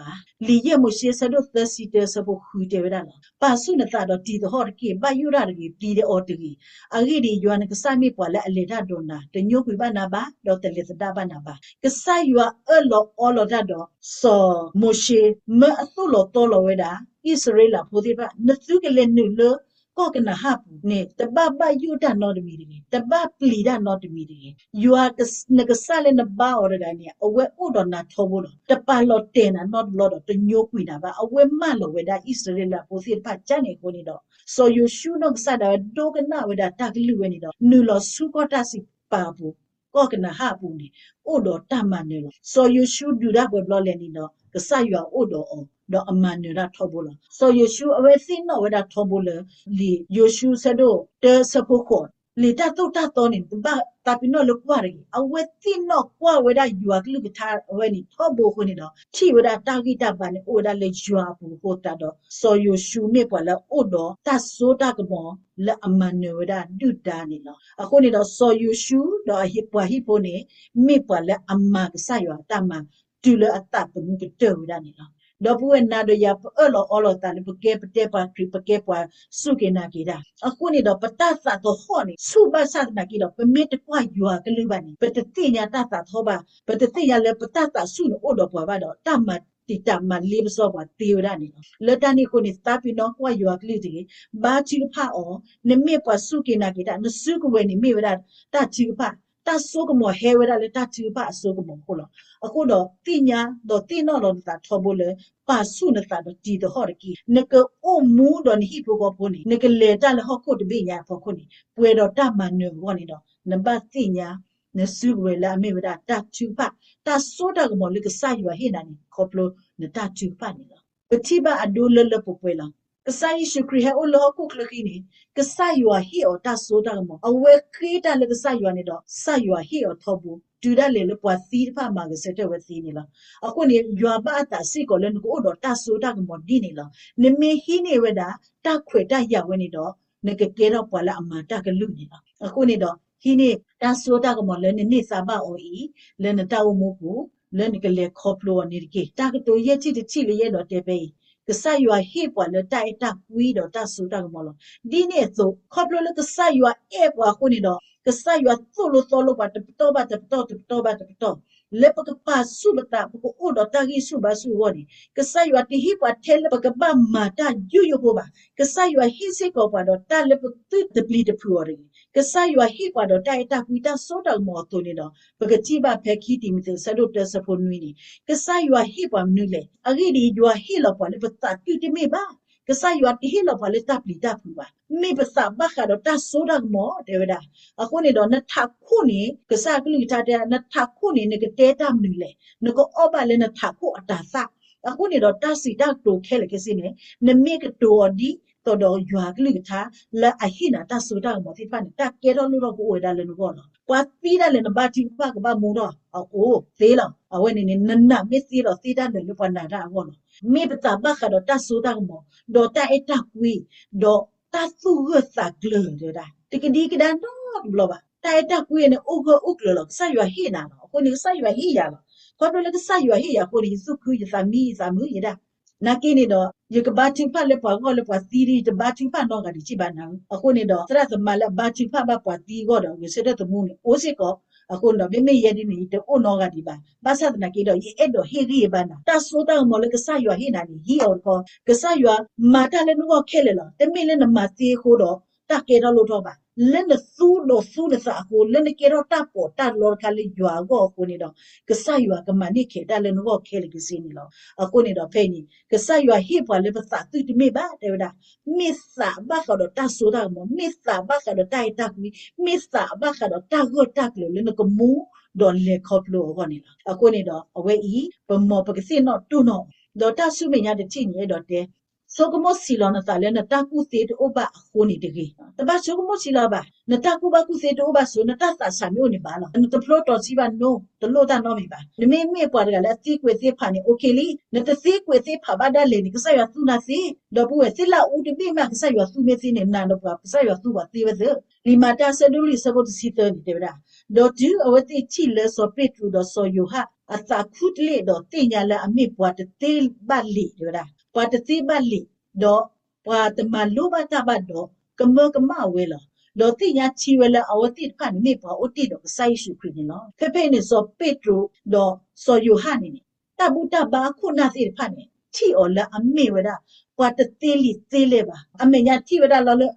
ယဲၢ်မိၤၡ့ဆၢဒိၣ်သၢဆံတၢဆၢဖိဃုတဲဝဲဒၣ်လီၤ. ပာ်ဆူၣ်နသးဒီးတံၤသဟီၣ်တက့ၢ်. ဘၣ်ယိၣ်တၢ်တဂ့ၤ, ပျံၤဒီးအီၤတဂ့ၤ. အဂ့ၢ်ဒ်အံၤ, ယွၤနကစၢ်မ့ၢ်ပှၤလၢအလဲၤတၢ်ဒီးနၤ, တညိကွံာ်ဘၣ်နၤဘၣ်, ဒီးတလဲၤသဒၣ်ဘၣ်နၤဘၣ်. ကစၢ်ယွၤအၢၣ်လီၤအီလီၤတၢ်ဒီးစီၤမိၤၡ့, မၢအသိၣ်လီၤတီလီၤဝဲဒၣ် အံၣ်စရ့လးဖိသ့ၣ်တဖၣ်, နသုကလဲၤနုာ်လၢကီၢ်ကနၤအၣ်ပူၤန့ၣ် တဘၣ်ဘၣ်ယိၣ်တၢ်နီတမံၤတဂ့ၤ, တဘၣ်ပျံၤတၢ်နီတမံၤတဂ့ၤ. ယွၤနကစၢ်လၢနဘါအီၤတဂၤန့ၣ် အဝဲအိၣ်ဒီးနၤထီဘိလီၤ. တပာ်လီၤတဲာ်နၤနီတဘျီဒီး တညိကွံာ်နၤဘၣ်. အဝဲမၢလီၤဝဲဒၣ်အံၣ်စရ့လးဖိသ့ၣ်တဖၣ်ကန့ၣ်အဃိန့ၣ်ဒီး, စီၤယိၤၡူနီၢ်ကစၢ်ဒၣ်ဝဲဒိကနၣ်ဝဲဒၣ်တၢ်ကလုၢ်ဝဲန့ၣ်ဒီး နုာ်လီၤဆူကီၢ်တၢ်စံးပာ်အပူၤ, ကီၢ်ကနၤအၣ်အပူၤန့ၣ် အိၣ်ဒီးတၢ်မၤနၢၤလီၤ. စီၤယိၤၡူဒုးတၢ်ပှဲၤဘျီလဲၣ်န့ၣ်ဒီး ကစၢ်ယွၤအိၣ်ဒီးအီၤ, ဒီးအမၤနၢၤတၢ်ထီဘိလီၤ. စီၤယိၤၡူအဝဲသ့ၣ်နီၣ်ဝဲဒၣ်ထီဘိလၢ လံာ်ယိၤၡူဆၢဒိၣ်တၢဆၢဖိဃိး, လံာ်တၢ်သိၣ်တၢ်သီန့ၣ် တဘၣ်သးပ့ၤနီၣ်လၢကွၢ်တဂ့ၤ. အဝဲသ့ၣ်နီၣ်ကွၢ်ဝဲဒၣ်ယွၤကလုၢ်ကထါဝဲန့ၣ်ထီဘိအဃိန့ၣ်ဒီး ထံၣ်ဝဲဒၣ်တၢ်ဂံၢ်တၢ်ဘါန့ၣ် အိၣ်ဝဲဒၣ်လၢယွၤအပူၤအဃိသတးဒီး စီၤယိၤၡူမ့ၢ်ပှၤလၢအအိၣ်ဒီးတၢ်စိတၢ်ကမီၤလၢအမၤနၢၤဝဲဒၣ်ဒုၣ်ဒါန့ၣ်လီၤ. အဃိန့ၣ်ဒီး စီၤယိၤၡူဒီးအဟံၣ်ပှၤဟံၣ်ဖိန့ၣ် မ့ၢ်ပှၤလၢအမၤကစၢ်ယွၤအတၢ်မၤ တုၤလၢအသးသမူကတၢၢ်ဝဲဒၣ်န့ၣ်လီၤ. ဒီပုၢ်ဝဲၢ်နၤဒီးယၤ ပအၢၣ်လီၤအီလီၤသးလၢပကဲပတဲပှၤခရံာ် ပကဲပှၤစူၢ်က့ၤနာ်က့ၤတၢ်. အဃိန့ၣ်ဒီး ပတၢ်သးသဟီၣ်န့ၣ် ဆူၣ်ဘၣ်ဆၣ်သနာ်က့ဒီး ပမ့ၢ်တကွၢ်ယွၤကလုၢ်ဘၣ်န့ၣ် ပတသ့ၣ်ညါတၢ်သးသဟီၣ်ဘၣ်. ပတသ့ၣ်ညါလၢပတၢ်သးဆူၣ်န့ၣ်အိၣ်ဒီးပှၤဘၣ်ဒီး တၢ်မၤတံာ်တာ်မၤလ့ပစီပှၤသ့ဝဲဒၣ်န့ၣ်လီၤ. လၢတၢ်န့ၣ်အဃိန့ၣ် သးပ့ၤနီၣ်ကွၢ်ယွၤကလုၢ်တဂ့ၤ, ဘါထုကဖၣ်အီၤ, နမ့ၢ်ပှၤစူၢ်က့ၤနာ်က့ၤတၢ် နစုကဝဲၤန့ၣ် မ့ၢ်ဝဲဒၣ်တၢ်ထုကဖၣ်, တၢ်စိကမီၤဟဲဝဲဒၣ်လၢတၢ်ထုကဖၣ်အစိကမီၤအဃိလီၤ. အဃိဒီးသ့ၣ်ညါဒီးသ့ၣ်နီၣ်လီၤနသးထီဘိလၢ ပာ်ဆူၣ်နသးဒီးတံၤသဟီၣ်တက့ၢ်. နကအိၣ်မူဒီးနဟံၣ်ဖိဃီဖိန့ၣ် နကလဲၤတၢ်လၢဟီၣ်ခိၣ်တဘ့ၣ်ညါအဖီခိၣ်န့ၣ် ပှဲၤဒီးတၢ်မၤနၢၤအဂီၢ်န့ၣ်ဒီး နဘၣ်သ့ၣ်ညါ နစုကဝဲၤလၢအမ့ၢ်ဝဲဒၣ်တၢ်ထုကဖၣ် တၢ်စိတၢ်ကမီၤလၢကစၢ်ယွၤဟ့ၣ်နၤန့ၣ် ခီဖျိနတၢ်ထုကဖၣ်န့ၣ်လီၤ. ပထံၣ်ဘၣ်အဒိလၢလၢပှဲၤပှဲၤလီၤ. ကစၢ်ယ့ၣ်ၡူးခရံာ်ဟဲအိၣ်လၢဟီၣ်ခိၣ်ချၢဃံန့ၣ် ကစၢ်ယွၤဟ့ၣ်အီၤတၢ်စိတၢ်ကမီၤ, အဝဲဃ့တၢ်လၢကစၢ်ယွၤန့ၣ်ဒီး ကစၢ်ယွၤဟ့ၣ်အီၤထီဘိ တုၤဒၣ်လဲာ်လၢပှၤသံတဖၣ်မၤဂဲၤဆၢထၢၣ်ဝဲသ့န့ၣ်လီၤ. အဃိန့ၣ် ယွၤဘၣ်အသးစ့ၢ်ကီးလၢနကအိၣ်ဒီးတၢ်စိတၢ်ကမီၤဒ်န့ၣ်လီၤ. နမ့ၢ်ဟံးန့ၢ်ဝဲဒၣ် တၢ်ခွဲးတၢ်ယာ်ဝဲန့ၣ်ဒီး နကကဲထီၣ်ပှၤလၢအမၤတၢ်ကလုၢ်န့ၣ်လီၤ. အဃိန့ၣ်ဒီး ဟံးန့ၢ်တၢ်စိတၢ်ကမီၤလၢနန့ၢ်သါဘၣ်အီၤအံၤ လၢနတၢ်အိၣ်မူပူၤ လၢနကလဲၤခီဖျိအီၤန့ၣ်တက့ၢ်. တၢ်ကတိၤယဲၢ်ထံၣ်တထံၣ်လၢယအဲၣ်ဒိးတဲဖဲအံၤ, ကစၢ်ယွၤဟ့ၣ်ပှၤလၢတၢ်အဲၣ်တၢ်ကွံဒီးတၢ်စိတၢ်ကမီၤလီၤ. ဒ်န့ၣ်အသိး ခီဖျိလၢကစၢ်ယွၤအဲၣ်ပှၤအဃိန့ၣ်ဒီး ကစၢ်ယွၤသိၣ်လိသီလိပှၤတပတီၢ်ဘၣ်တပတီၢ် တပတီၢ်ဘၣ်တပတီၢ် လၢပကပာ်ဆူၣ်ပသး ပကအိၣ်ဒီးတၢ်ဂံၢ်ဆူၣ်ဘါဆူၣ်အဂီၢ်န့ၣ် ကစၢ်ယွၤတဟ့ၣ်ပှၤထဲလၢပကဘၣ်မၤတၢ်ယိယိဖိဘၣ်. ကစၢ်ယွၤဟ့ၣ်စ့ၢ်ကီးပှၤဒီးတၢ်လၢပသုတပျံၤတဖုးအီၤတဂ့ၤ. ကစၢ်ယွၤဟ့ၣ်ပှၤဒီးတၢ်အဲၣ်တၢ်ကွံတၢ်စိတၢ်ကမီၤအသိးန့ၣ်ဒီး ပကထံၣ်ဘၣ်ဖဲခံတံၤမသ့းဆၢဒိၣ်တၢဆၢဖိနွံန့ၣ် ကစၢ်ယွၤဟ့ၣ်ပှၤမနုၤလဲၣ်. အဂ့ၢ်ဒ်အံၤ ယွၤဟ့ၣ်လီၤပှၤလၢပသးသုတမ့ၢ်ဘၣ်. ကစၢ်ယွၤတဟ့ၣ်လီၤပှၤလၢတၢ်ပျံၤတၢ်ဖုးဘၣ်. မ့ၢ်ပသးဘၣ်ဃးဒီးတၢ်စိတၢ်ကမီၤ တဲဝဲဒၣ်. အဃိန့ၣ်ဒီး နထးခိၣ်န့ၣ် ကစၢ်အကလုၢ်ကထါတဲ နထးခိၣ်န့ၣ် နကတဲတၢ်မနုၤလဲၣ်. နကအီၣ်ဘၣ်လၢနထးခိၣ်အတၤသၣ်. အဃိန့ၣ်ဒီး တၢ်စံးတၢ်ကတိၤခဲလၢာ်ခဲဆ့န့ၣ် နမ့ၢ်ကတိၤအီၤဒ်သိးဒီးယွၤအကလုၢ်ကထါ လၢအဟ့ၣ်နၤတၢ်စိတၢ်ကမီၤသ့ၣ်တဖၣ်န့ၣ် တၢ်ကဲထီၣ်လိၣ်ထီၣ်ကအိၣ်ဝဲဒၣ်လၢနဂီၢ်လီၤ. ပှၤသံဒၣ်လဲာ် နဘါထုကဖၣ်ကဘၣ်မူထီၣ်အအိၣ်သ့လီၤ. အဝဲန့ၣ်န့ၣ် နနာ်မ့ၢ်သ့ဒီးသ့တၢ်လၢာ်လၢပှၤနာ်တၢ်အဂီၢ်လီၤ. မ့ၢ်ပသးဘၣ်ဃးဒီးတၢ်စိတၢ်ကမီၤ ဒီးတၢ်အဲၣ်တၢ်ကွံ ဒီးတၢ်သူၣ်ဂၢၢ်သးကျၢၤ တဲဝဲဒၣ် တကဒံကဒါနီတဘျီဘၣ်. တၢ်အဲၣ်တၢ်ကွံန့ၣ် အိၣ်ဂၢၢ်အိၣ်ကျၢၤလီၤ. ကစၢ်ယွၤဟ့ၣ်နၤလီၤ. အဃိန့ၣ် ကစၢ်ယွၤဟ့ၣ်ယၤလီၤ. ခီဖျိလၢကစၢ်ယွၤဟ့ၣ်ယၤအဃိန့ၣ် ယသူၣ်ခုယသးမံယသးမုာ်ယဲဒၣ်. နာ်က့န့ၣ်ဒီး ယကဘါထုကဖၣ်လၢပှၤဂီၢ်လၢပှၤသံဒီး ယတဘါထုကဖၣ်နီတဂၤဒံးက့ဘၣ်နၤဧၢ. အဃိန့ၣ်ဒီး သရၣ်သမါလၢအဘါထုကဖၣ်ဘၣ်ပှၤသံအဂီၢ်ဒီး ဂဲၤဆၢထၢၣ်သမူန့ၣ် အိၣ်စ့ၢ်ကီး. အဃိန့ၣ်ဒီး မ့မ့ၢ်ယဲဒ်န့ၣ် ယတအိၣ်နီတဂၤဒံးဘၣ်. ဘၣ်ဆၣ်သနာ်က့ဒီး ယအဲၣ်ဒိးဟ့ၣ်ဂံၢ်ဘါနၤ, တၢ်စိတၢ်ကမီၤလၢကစၢ်ယွၤဟ့ၣ်နၤန့ၣ် ဟံးအီၤတခီ, ကစၢ်ယွၤမၤတၢ်လၢနဂီၢ်ခဲလၢာ်လီၤ. တမ့ၢ်လၢနမၤသ့အဃိဒီး တၢ်ကဲထီၣ်လိၣ်ထီၣ်ဘၣ်. လၢနသူဒီးသူနသးအဃိ, လၢနကဲထီၣ်တၢ်ပီးတၢ်လီတခါလၢယွၤအဂီၢ်အဃိန့ၣ်ဒီး ကစၢ်ယွၤကမၤန့ၢ်ခဲးတၢ်လၢနဂီၢ်ခဲလၢာ်ခဲဆ့န့ၣ်လီၤ. အဃိန့ၣ်ဒီး ဖဲအံၤန့ၣ် ကစၢ်ယွၤဟ့ၣ်ပှၤလၢပသးသုတမ့ၢ်ဘၣ် တဲဝဲဒၣ်, မ့ၢ်သးဘၣ်ဃးဒီးတၢ်စိတၢ်ကမီၤ, မ့ၢ်သးဘၣ်ဃးဒီးတၢ်အဲၣ်တၢ်ကွံ, မ့ၢ်သးဘၣ်ဃးဒီးတၢ်ဂၢၢ်တၢ်ကျၢၤလၢနကမူဒီးလဲၤခီဖျိအဂီၢ်န့ၣ်လီၤ. အဃိန့ၣ်ဒီး အဝဲအံၤ ပမ်ပကသ့ၣ်နီၣ်တိၢ်နီၣ်အီၤ, ဒီးတၢ်ဆူမဲာ်ညါတထံၣ်န့ၣ် အဲၣ်ဒိးတဲ ဆိကမိၣ်ဆံးလီၤနသးလၢနတၢ်ကူၣ်သ့တအိၣ်ဘၣ်အဃိန့ၣ်တဂ့ၤ. တဘၣ်ဆိကမိၣ်ဆံးလီၤဘၣ်. နတၢ်ကူၣ်ဘၣ်ကူၣ်သ့တအိၣ်ဘၣ်ဆိ နတၢ်သးစၢ်မ့ၢ်အိၣ်န့ၣ်ဘၣ်လီၤ. နတဖျိတီၤစံးဘၣ် no, တလိၣ်တၢ်နီတမံၤဘၣ်. နမ့မ့ၢ်ပှၤတဂၤလၢအသ့ကွဲးသ့ဖးန့ၣ် okayလံ. နတသ့ကွဲးသ့ဖးဘၣ်ဒၣ်လဲာ်န့ၣ် ကစၢ်ယွၤသူနၤသ့. ဒီပုၢ်ဝဲၢ် သ့ၣ်လၣ်အူတဘ့ၣ်မး ကစၢ်ယွၤသူမ့ၢ်သ့န့ၣ် နၤဒီးပှၤ ကစၢ်ယွၤသူပှၤသ့ဝဲသ့. လံာ်မၤတၢ်ဆၢဒိၣ်လွံၢ်ဆၢဖိတဆံသၢန့ၣ် တဲဝဲဒၣ်, ဒီးတုၤအဝဲသ့ၣ်ထံၣ်လၢစီၤပ့းတရူးဒီးစီၤယိၤဟၣ်အသးခူတလ့ၢ်ဒီးသ့ၣ်ညါလၢအမ့ၢ်ပှၤတသ့ဘၣ်လံာ် တဲဝဲဒၣ်, ပှၤတသ့ဘၣ်လံာ်, ဒီးပှၤတမၤလိဘၣ်တၢ်ဘၣ်ဒီး ကမၢကမၣ်ဝဲလီၤ. ဒီးသ့ၣ်ညါထံဝဲလၢအဝဲသ့ၣ်တဖၣ်န့ၣ်မ့ၢ်ပှၤအိၣ်တ့ၢ်ဒီးကစၢ်ယ့ၣ်ၡူးခရံာ်န့ၣ်လီၤ. ဖဲဖဲအံၤန့ၣ် စီၤပ့းတရူးဒီးစီၤယိၤဟၣ်န့ၣ်န့ၣ် တၢ်ဘူၣ်တၢ်ဘါအခိၣ်နၢ်သ့ၣ်တဖၣ်န့ၣ် ထံၣ်အီၤလၢအမ့ၢ်ဝဲဒၣ် ပှၤတသ့လံာ်သ့လဲၢ်ဘၣ်. အမဲာ်ညါထံၣ်ဝဲဒၣ်လီၤလၢ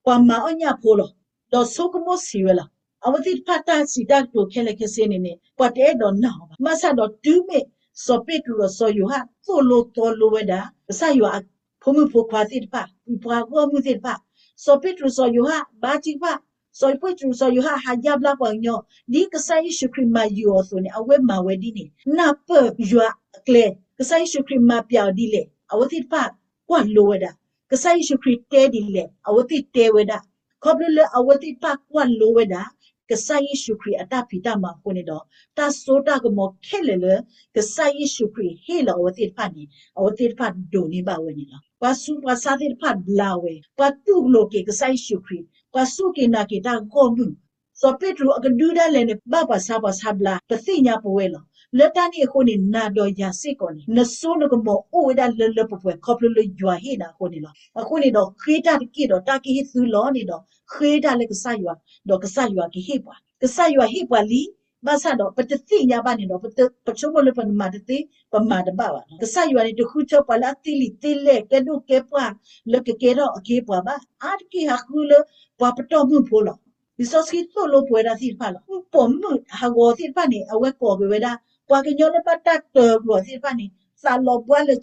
ပှၤမၤအီၣ်ညၣ်ဖိလီၤ. ဒီးဆိကမိၣ်ဆံးဝဲလီၤ. အဝဲသ့ၣ်တဖၣ်တၢ်စံးတၢ်ကတိၤခဲလၢာ်ခဲဆ့န့ၣ်န့ၣ် ပှၤတအဲၣ်ဒိးနာ်အီၤဘၣ်. ဘၣ်ဆၣ်ဒီးတုၤမ့ၢ်စီၤပ့းတရူးဒီးစီၤယိၤဟၣ်သိၣ်လိသီလိဝဲဒၣ် ကစၢ်ယွၤအဖိမုၣ်ဖိခွါသ့ၣ်တဖၣ် ပှၤဂီၢ်မုၢ်သ့ၣ်တဖၣ်, စီၤပ့းတရူးစီၤယိၤဟၣ်ဘါထုကဖၣ်, စီၤပ့းတရူးစီၤယိၤဟၣ်ဟးယါဘျါပှၤကညီ, ဒ်ကစၢ်ယ့ၣ်ၡူးခရံာ်မၤယုာ်အီၤအသိးန့ၣ် အဝဲမၤဝဲဒ်န့ၣ် နၢ်ပၢၢ်ယွၤအကျဲ, ကစၢ်ယ့ၣ်ၡူးခရံာ်မၤပျးအီၤဒ်လဲၣ် အဝဲသ့ၣ်တဖၣ်ကွၢ်လိဝဲဒၣ်, ကစၢ်ယ့ၣ်ၡူးခရံာ်တဲဒ်လဲၣ် အဝဲသ့ၣ်တဲဝဲဒၣ်. ခီဖျိလၢအဝဲသ့ၣ်တဖၣ်ကွၢ်လိဝဲဒၣ် ကစၢ်ယ့ၣ်ၡူးခရံာ်အတၢ်ဖံးတၢ်မၤအဃိန့ၣ်ဒီး တၢ်စိတၢ်ကမီၤခဲလၢာ်လၢ ကစၢ်ယ့ၣ်ၡူးခရံာ်ဟ့ၣ်လီၤအဝဲသ့ၣ်တဖၣ်န့ၣ် အဝဲသ့ၣ်တဖၣ်ဒိးန့ၢ်ဘၣ်ဝဲန့ၣ်လီၤ. ပှၤဆူးပှၤဆါသ့ၣ်တဖၣ်ဘျါဝဲ, ပှၤတူၢ်လိာ်က့ၤကစၢ်ယ့ၣ်ၡူးခရံာ်, ပှၤစူၢ်က့ၤနာ်က့ၤတၢ်ဂီၢ်မုၢ်, စီၤပ့းတရူးအကဒုဒၣ်လဲာ်န့ၣ် ဘၣ်ပှၤဆါပှၤဆါဘျါ ပသ့ၣ်ညါပဝဲလီၤ. လၢတၢ်န့ၣ်အဃိန့ၣ် နၤဒီးယၤစ့ၢ်ကီးန့ၣ် နစိနကမီၤအိၣ်ဝဲဒၣ်လၢလၢပှဲၤပှဲၤ ခီဖျိလၢယွၤဟ့ၣ်နၤအဃိန့ၣ်လီၤ. အဃိန့ၣ်ဒီး ဃ့တၢ်တက့ၢ်ဒီးတၢ်ကဟ့ၣ်သုလီၤန့ၣ်ဒီး ဃ့တၢ်လၢကစၢ်ယွၤ, ဒီးကစၢ်ယွၤကဟ့ၣ်ပှၤ, ကစၢ်ယွၤဟ့ၣ်ပှၤလံ, ဘၣ်ဆၣ်ဒီးပတသ့ၣ်ညါဘၣ်န့ၣ်ဒီး ပဆိကမိၣ်လၢပမၤတသ့ ပမၤတဘၣ်ဘၣ်လီၤ. ကစၢ်ယွၤန့ၣ် တဃုထၢပှၤလၢအသ့လံာ်သ့လဲၢ် ကဲဒိၣ်ကဲပှၢ် လၢကကဲထီၣ်အခ့အပှၤဘၣ်, အါတက့ၢ်ဟးဃုလၢပှၤပတီၢ်မုၢ်ဖိလီၤ. လံာ်စီဆှံသိၣ်လိပဝဲဒၣ်သ့ၣ်တဖၣ်လီၤ. ပိာ်မုၣ်ဟးဂီၤသ့ၣ်တဖၣ်န့ၣ် အဝဲကိးက့ၤဝဲဒၣ် ပှၤကညီလၢဘၣ်တၢ်တၢၤကွံာ်အီၤသ့ၣ်တဖၣ်န့ၣ် သးလီၤဘှါလၢာ်ကၠီလံ,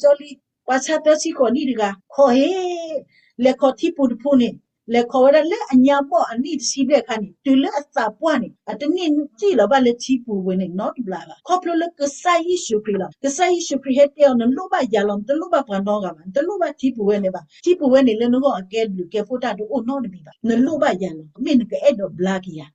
ပှၤဆါသၢဆံဃိးနံၣ်တဂၤ ခိးဟ့ လဲၤခိးထံပူၤတဖုန့ၣ်, လဲၤခိးဝဲဒၣ်လၢအညါဘီၣ်အနံၣ်တဆံဘျဲၣ်အခါန့ၣ် တုၤလၢအသးပှၢ်န့ၣ် အတန့ၢ်စံၣ်လီၤဘၣ်လၢထံပူၤဝဲန့ၣ်နီတဘျီဘၣ်. ခီဖျိလၢကစၢ်ယ့ၣ်ၡူးခရံာ်လီၤ. ကစၢ်ယ့ၣ်ၡူးခရံာ်ဟဲတဲအီၤ နလိၣ်ဘၣ်ယၤလီၤ, နတလိၣ်ဘၣ်ပှၤနီတဂၤဘၣ်, နတလိၣ်ဘၣ်ထံပူၤဝဲန့ၣ်ဘၣ်. ထံပူၤဝဲန့ၣ်လၢနဂီၢ်အကဲဘျုးကဲဖှိၣ်တၢ်တအိၣ်နီတမံၤဘၣ်. နလိၣ်ဘၣ်ယၤလီၤ. မ့ၢ်နကအဲၣ်ဒိးဘျါက့ၤယၤ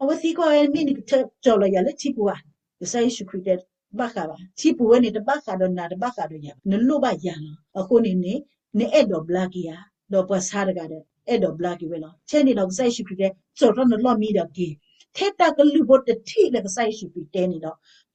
အဝဲသံကွၢ်ဝဲ မ့ၢ်နကထၢကၠီၤလီၤယၤလၢထံပူၤဧါ. ကစၢ်ယ့ၣ်ၡူးခရံာ်တဲ တဘၣ်ဃးဘၣ်. ထံပူၤဝဲန့ၣ် တဘၣ်ဃးဒီးနၤ တဘၣ်ဃးဒီးယၤဘၣ်. နလိၣ်ဘၣ်ယၤလီၤ. အဃိန့ၣ်န့ၣ် နအဲၣ်ဒိးဘျါက့ၤယၤ, ဒီးပှၤဆါတဂၤဒီး အဲၣ်ဒိးဘျါက့ၤဝဲလီၤ. ထဲန့ၣ်ဒီး ကစၢ်ယ့ၣ်ၡူးခရံာ်တဲ စိာ်ထီၣ်နလီၢ်မံဒီးက့ၤ. ထဲတၢ်ကလုၢ်ဖိတထံၣ်လၢကစၢ်ယ့ၣ်ၡူးခရံာ်တဲန့ၣ်ဒီး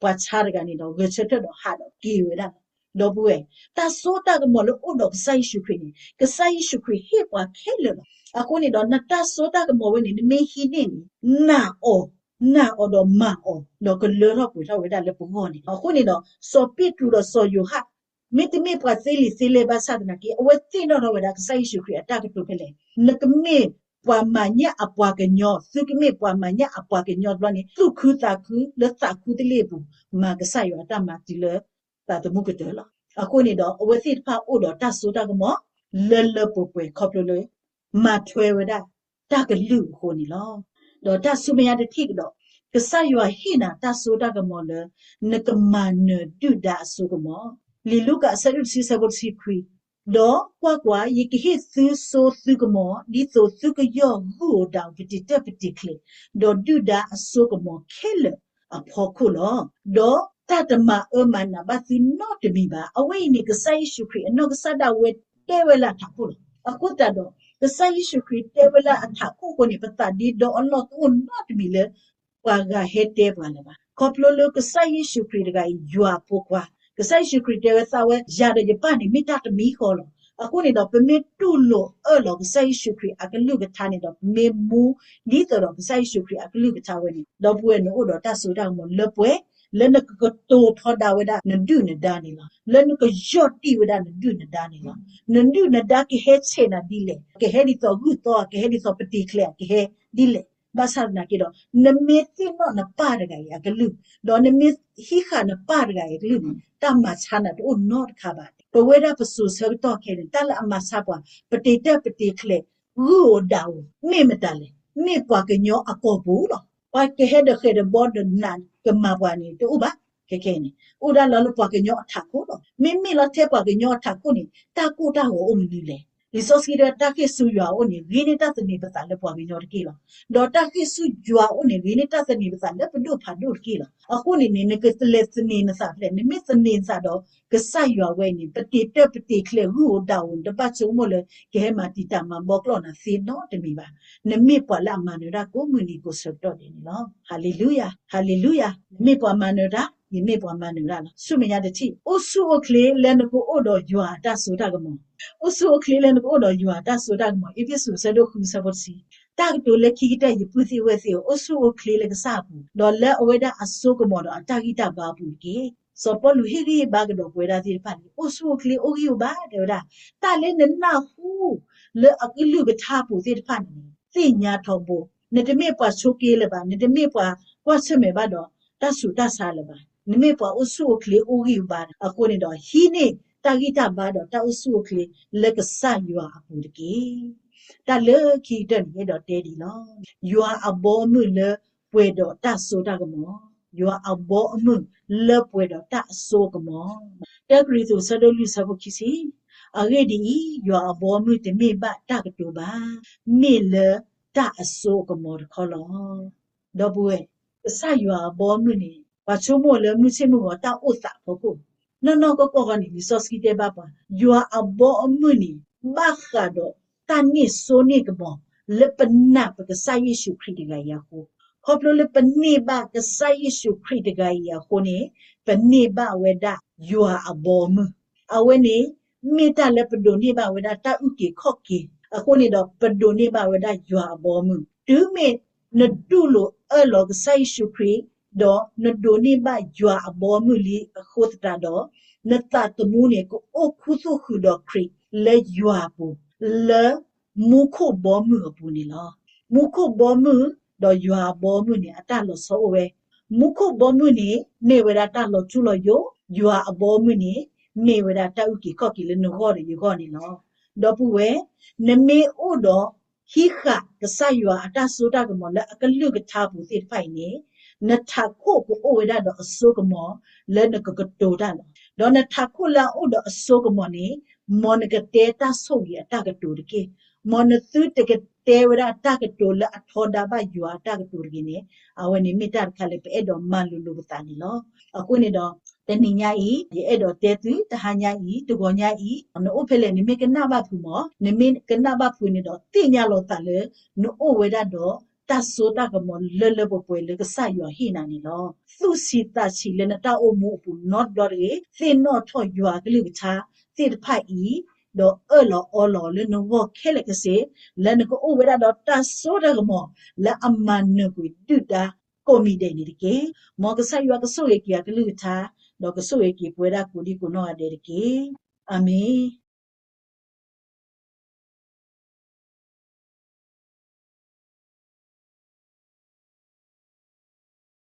ပှၤဆါတဂၤန့ၣ်ဒီး ဂဲၤဆၢထၢၣ်ဒီးဟးဒီးက့ၤဝဲဒၣ်လီၤ. ဒီပုၢ်ဝဲၢ်, တၢ်စိတၢ်ကမီၤလၢအိၣ်ဒီးကစၢ်ယ့ၣ်ၡူးခရံာ်န့ၣ် ကစၢ်ယ့ၣ်ၡူးခရံာ်ဟ့ၣ်ပှၤခဲလၢာ်လီၤ. အဃိန့ၣ်ဒီး နတၢ်စိတၢ်ကမီၤဝဲန့ၣ် နမ့ၢ်ဟံးန့ၢ်န့ၣ် နာ်အီၤ, နာ်အီၤဒီးမၤအီၤ ဒီးကလၢထီၣ်ပှဲၤထီၣ်ဝဲဒၣ်လၢပဂီၢ်န့ၣ်လီၤ. အဃိန့ၣ်ဒီး စီၤပ့းတရူးဒီးစီၤယိၤဟၣ် မ့တမ့ၢ်ပှၤသ့လံာ်သ့လဲၢ်ဘၣ်ဆၣ်သနာ်က့ အဝဲသ့ၣ်နီၣ်ထီၣ်ဝဲဒၣ် ကစၢ်ယ့ၣ်ၡူးခရံာ်အတၢ်ကတိၤဖဲလဲၣ်, နကမ့ၢ်ပှၤမၤညၣ်အပှၤကညီ, သုကမ့ၢ်ပှၤမၤညၣ်အပှၤကညီတဘျီန့ၣ် သူၣ်ခုသးခုလၢသးခူတလ့ၢ်အပူၤ မၤကစၢ်ယွၤအတၢ်မၤတုၤလၢသးသမူကတၢၢ်လီၤ. အဃိန့ၣ်ဒီး အဝဲသ့ၣ်တဖၣ်အိၣ်ဒီးတၢ်စိတၢ်ကမီၤ လၢလၢပှဲၤပှဲၤ ခီဖျိလၢ မၤထွဲဝဲဒၣ်တၢ်ကလုၢ်အဃိန့ၣ်လီၤ. ဒီးတၢ်ဆူမဲာ်ညါတထံၣ်ကဒီး, ကစၢ်ယွၤဟ့ၣ်နၤတၢ်စိတၢ်ကမီၤလၢ နကမၤနၢၤဒုၣ်ဒါအစိကမီၤ, လံာ်လူၤကၣ်အဆၢဒိၣ်တဆံဆၢဖိတဆံခွံ, ဒီးကွၢ်ကွၢ်, ယကဟ့ၣ်သုစိသုကမီၤ ဒ်သိးသုကယီၢ်ဂုၢ်ဧိၤဒၣ်ဧိၤ ကတံာ်တၢၢ်ပတံာ်ချ့, ဒီးဒုၣ်ဒါအစိကမီၤခဲလၢာ်အဖီခိၣ်လီၤ. ဒီးတၢ်တမၤအၢမၤနးဘၣ်သုနီတမံၤဘၣ်. အဝဲအံၤန့ၣ် ကစၢ်ယ့ၣ်ၡူးခရံာ်အနီၢ်ကစၢ်ဒၣ်ဝဲတဲဝဲလၢအထးခိၣ်လီၤ. အဃိသတးဒီး ကစၢ်ယ့ၣ်ၡူးခရံာ်တဲဝဲလၢအထးခိၣ်အဃိန့ၣ် ပသးဒ့ဒီအလီၢ်တအိၣ်နီတမံၤလၢ ပှၤဂၤဟဲတဲပှၤလၢၤဘၣ်. ခီဖျိလၢကစၢ်ယ့ၣ်ၡူးခရံာ်တဂၤအံၤ ယွၤအဖိခွါ, ကစၢ်ယ့ၣ်ၡူးခရံာ်တဲဝဲသးဝဲ ယၤဒီးယပၢ်န့ၣ် မ့ၢ်တၢ်တမံၤဃီလီၤ. အဃိန့ၣ်ဒီး ပမ့ၢ်တူၢ်လိာ်အၢၣ်လီၤကစၢ်ယ့ၣ်ၡူးခရံာ်အကလုၢ်ကထါန့ၣ်ဒီး ပမ့ၢ်မူဒ်သိးဒီးကစၢ်ယ့ၣ်ၡူးခရံာ်အကလုၢ်ကထါဝဲန့ၣ် ဒီပုၢ်ဝဲၢ် နအိၣ်ဒီးတၢ်စိတၢ်ကမီၤလၢပှဲၤ, လၢနကကတိၤထီဒါဝဲဒၣ်နဒုၣ်နဒါန့ၣ်လီၤ. လၢနကယီၢ်တံၢ်ဝဲဒၣ်နဒုၣ်နဒါန့ၣ်လီၤ. နဒုၣ်နဒါကဟဲဆဲးနၤဒ်လဲၣ်, ကဟဲဒ်သိးဂုၢ်သီဧါ, ကဟဲဒ်သိးပတံာ်ချ့ဧါ, ကဟဲဒ်လဲၣ်. ဘၣ်ဆၣ်သနာ်က့ဒီး နမ့ၢ်သ့ၣ်နီၣ်နပၢ်တဂၤအံၤအကလုၢ်, ဒီးနမ့ၢ်ဟံးဃာ်နပၢ်တဂၤအံၤအကလုၢ်န့ၣ် တၢ်မၤဆါနၤတအိၣ်နီတခါဘၣ်. ပဝဲဒၣ်ပစိၤဆၢကတီၢ်ခဲအံၤန့ၣ် တၢ်လၢအမၤဆါပှၤ ပတံာ်တၢၢ်ပတံာ်ချ့ ဂုၢ်ဧိၤဒၣ်ဧိၤ မ့ၢ်မတၤလဲၣ်. မ့ၢ်ပှၤကညီအကီၢ်ပူၤလီၤ. ပှၤကဟဲဒီးဃဲးဒီးဘီဒီးနးကမၤပှၤန့ၣ်တအိၣ်ဘၣ်. ခဲခဲအံၤန့ၣ် အိၣ်ဒၣ်လီၤလၢပှၤကညီအထးခိၣ်လီၤ. မ့မ့ၢ်လီၤထဲပှၤကညီအထးခိၣ်န့ၣ် တၢ်ကိၢ်တၢ်ဂီၤအိၣ်မနုၤလဲၣ်. လံာ်စီဆှံတဲ တၢ်ဂ့ၢ်ဆူယွၤအအိၣ်န့ၣ် ဂ့ၤန့ၢ်တၢ်သန့ၤပသးလၢပှၤကညီတက့ၢ်လီၤ. ဒီးတၢ်ဂ့ၢ်ဆူယွၤအအိၣ်န့ၣ် ဂ့ၤန့ၢ်တၢ်သန့ၤပသးလၢပဒိၣ်ဖးဒိၣ်တက့ၢ်လီၤ. အဃိန့ၣ်န့ၣ် နကလဲၤသန့ၤနသးဖဲလဲၣ်, နမ့ၢ်သန့ၤနသးဒီး ကစၢ်ယွၤဝဲအံၤန့ၣ် ပတ့ၤတၢၢ်ပတ့ၤချဲး ဂုၢ်ဧိၤဒၣ်ဧိၤ နတဘၣ်ဆိကမိၣ်လၢ ကဟဲမၤတံာ်တာ်မၤဘီကျိးနၤသ့နီတမံၤဘၣ်. နမ့ၢ်ပှၤလၢအမၤနၢၤတၢ်ကိးမုၢ်နံၤကိးဆၢကတီၢ်ဒဲးန့ၣ်လီၤ. ဟၤလ့လူယၤ, ဟၤလ့လူယၤ. နမ့ၢ်ပှၤမၤနၢၤတၢ်, ယမ့ၢ်ပှၤမၤနၢၤတၢ်လီၤ. ဆူမဲာ်ညါတထံၣ်, အိၣ်ဆူၣ်အိၣ်ချ့လၢနကအိၣ်ဒီးယွၤအတၢ်စိတၢ်ကမီၤ. အိၣ်ဆူၣ်အိၣ်ချ့လၢနကအိၣ်ဒီးယွၤအတၢ်စိတၢ်ကမီၤ. အ့းဖ့းစူး အဆၢဒိၣ်ဃု အဆၢဖိတဆံ, တၢ်ကတိၤလၢခံကတၢၢ် ယပုၢ်သ့ၣ်ဝဲၢ်သ့ၣ်ဧၢ, အိၣ်ဆူၣ်အိၣ်ချ့လၢကစၢ်အပူၤ, ဒီးလၢအဝဲဒၣ်အစိကမီၤဒီးအတၢ်ဂံၢ်တၢ်ဘါအပူၤတက့ၢ်. စီၤပီလူးဟ့ၣ်ဂံၢ်ဟ့ၣ်ဘါကဒီးပဝဲဒၣ်သ့ၣ်တဖၣ်န့ၣ် အိၣ်ဆူၣ်အိၣ်ချ့အိၣ်ဂံၢ်အိၣ်ဘါ တဲဝဲဒၣ်, တၢ်လၢနနၢ်ဟူလၢအကလုၢ်ကထါအပူၤသ့ၣ်တဖၣ်န့ၣ် သ့ၣ်ညါထီဘိ, နတမ့ၢ်ပှၤဆိးက့လၢၤဘၣ်, နတမ့ၢ်ပှၤကွၢ်ဆၢၣ်မဲာ်ဘၣ်ဒီး တၢ်ဆူးတၢ်ဆါလၢၤဘၣ်. နမ့ၢ်ပှၤအိၣ်ဆူၣ်အိၣ်ချ့အိၣ်ဂံၢ်အိၣ်ဘါ, အဃိန့ၣ်ဒီး ဟံးန့ၢ်တၢ်ဂံၢ်တၢ်ဘါဒီးတၢ်အိၣ်ဆူၣ်အိၣ်ချ့လၢကစၢ်ယွၤအပူၤတက့ၢ်. တၢ်လၢခံကတၢၢ်န့ၣ် အဲၣ်ဒိးတဲဒ်အံၤလီၤ. ယွၤအဘီအမုၢ်လၢပှဲၤဒီးတၢ်စိတၢ်ကမီၤ, ယွၤအဘီအမုၢ်လၢပှဲၤဒီးတၢ်အစိအကမီၤ. တၢကရံၣ်သူး အဆၢဒိၣ်လွံၢ် အဆၢဖိခံဆံ, အဂ့ၢ်ဒ်အံၤ, ယွၤအဘီအမုၢ်တမ့ၢ်ဘၣ်တၢ်ကတိၤဘၣ်, မ့ၢ်လၢတၢ်အစိအကမီၤတခီလီၤ. ဒီပုၢ်ဝဲၢ်, ကစၢ်ယွၤအဘီအမုၢ်န့ၣ် ပှၤဆိကမိၣ်လၢမုၢ်ဆ့ၣ်မုၢ်ဂီၤတၢ်အိၣ်သးအဖီခိၣ်, နီၢ်နီၢ်ကီၢ်ကီၢ်ဃီန့ၣ် လံာ်စီဆှံတဲဘၣ်ပှၤ, ယွၤအဘီအမုၢ်န့ၣ် ဘၣ်ဃးဒီးတၢ်န့ၢ်စိန့ၢ်ကမီၤ လၢပနာ်ပကစၢ်ယ့ၣ်ၡူးခရံာ်တဂၤအံၤအဃိ, ခီဖျိလၢပန့ၢ်ဘၣ်ကစၢ်ယ့ၣ်ၡူးခရံာ်တဂၤအံၤအဃိန့ၣ်, ပန့ၢ်ဘၣ်ဝဲဒၣ်ယွၤအဘီအမုၢ်. အဝဲန့ၣ် မ့ၢ်တၢ်လၢပဒိးန့ၢ်ဘၣ်ဝဲဒၣ်တၢ်အုၣ်က့ၤခီၣ်က့ၤ, အဃိန့ၣ်ဒီး ပဒိးန့ၢ်ဘၣ်ဝဲဒၣ်ယွၤအဘီအမုၢ်. တုၤမ့ၢ်နတူၢ်လိာ်အၢၣ်လီၤကစၢ်ယ့ၣ်ၡူးခရံာ်, ဒီးနဒိးန့ၢ်ဘၣ်ယွၤအဘီအမုၢ်လံအဃိသတးဒီး, နသးသမူန့ၣ် ကအိၣ်ခူသူၣ်ဃုာ်ဒီးခရံာ်လၢယွၤအပူၤ, လၢမူခိၣ်ဘီမုၢ်အပူၤန့ၣ်လီၤ. မူခိၣ်ဘီမုၢ်ဒီးယွၤအဘီအမုၢ်န့ၣ် အတၢ်လီၤဆီအိၣ်ဝဲ, မူခိၣ်ဘီမုၢ်န့ၣ် မ့ၢ်ဝဲဒၣ်တၢ်လီၤထူလီၤယိာ်, ယွၤအဘီအမုၢ်န့ၣ် မ့ၢ်ဝဲဒၣ်တၢ်အုၣ်က့ၤခီၣ်က့ၤလၢနဂီၢ်ဒီးယဂီၢ်န့ၣ်လီၤ. ဒီပုၢ်ဝဲၢ်, နမ့ၢ်အိၣ်ဒီးဟံးဃာ်ကစၢ်ယွၤအတၢ်စိတၢ်ကမီၤလၢအကလုၢ်ကထါအပူၤသ့ၣ်တဖၣ်အံၤန့ၣ်, နထးခိၣ်ကအိၣ်ဝဲဒၣ်ဒီးအစိကမီၤလၢနကကတိၤတၢ်လီၤ. ဒီးနထးခိၣ်လၢအအိၣ်ဒီးအစိကမီၤန့ၣ်, မ်နကတဲတၢ်ဆိၣ်ဂ့ၤအတၢ်ကတိၤတက့ၢ်. မ်နသုတကတဲဝဲဒၣ်တၢ်ကတိၤလၢအထီဒါဘၣ်ယွၤအတၢ်ကတိၤတဂ့ၤန့ၣ်, အဝဲန့ၣ်မ့ၢ်တၢ်တခါလၢပအဲၣ်ဒိးမၤလိၤလိၤပသးန့ၣ်လီၤ. အဃိန့ၣ်ဒီး တနံၤညါအံၤ ယအဲၣ်ဒိးတဲသု တဟါညါအံၤ တဂီၤညါအံၤ နအိၣ်ဖဲလဲၣ် နမ့ၢ်ကနၣ်ဘၣ်ဖုးမး, နမ့ၢ်ကနၣ်ဘၣ်ဖုးန့ၣ်ဒီး သ့ၣ်ညါလီၤသးလၢ နအိၣ်ဝဲဒၣ်ဒီး တၢ်စိတၢ်ကမီၤလၢလၢပှဲၤပှဲၤလၢကစၢ်ယွၤဟ့ၣ်နၤန့ၣ်လီၤ. သူၣ်ဆံးသးဆံးလၢနတၢ်အိၣ်မူအပူၤနီတဘျီတဂ့ၤ, သ့ၣ်နီၣ်ထီၣ်ယွၤအကလုၢ်ကထါသ့ၣ်တဖၣ်အံၤ, ဒီးအၢၣ်လီၤအီလီၤလၢနဂီၢ်ခဲလၢာ်ခဲဆ့, လၢနကအိၣ်ဝဲဒၣ်ဒီးတၢ်စိတၢ်ကမီၤ လၢအမၤနၢၤကွံာ်ဒုၣ်ဒါကိးမံၤဒဲးန့ၣ်တက့ၢ်. မ်ကစၢ်ယွၤကဆိၣ်ဂ့ၤက့ၤအကလုၢ်ကထါ, ဒီးကဆိၣ်ဂ့ၤက့ၤပဝဲဒၣ်ကိးဒံကိးနီၢ်ဂၤဒဲးတက့ၢ်. အၤမ့ၣ်.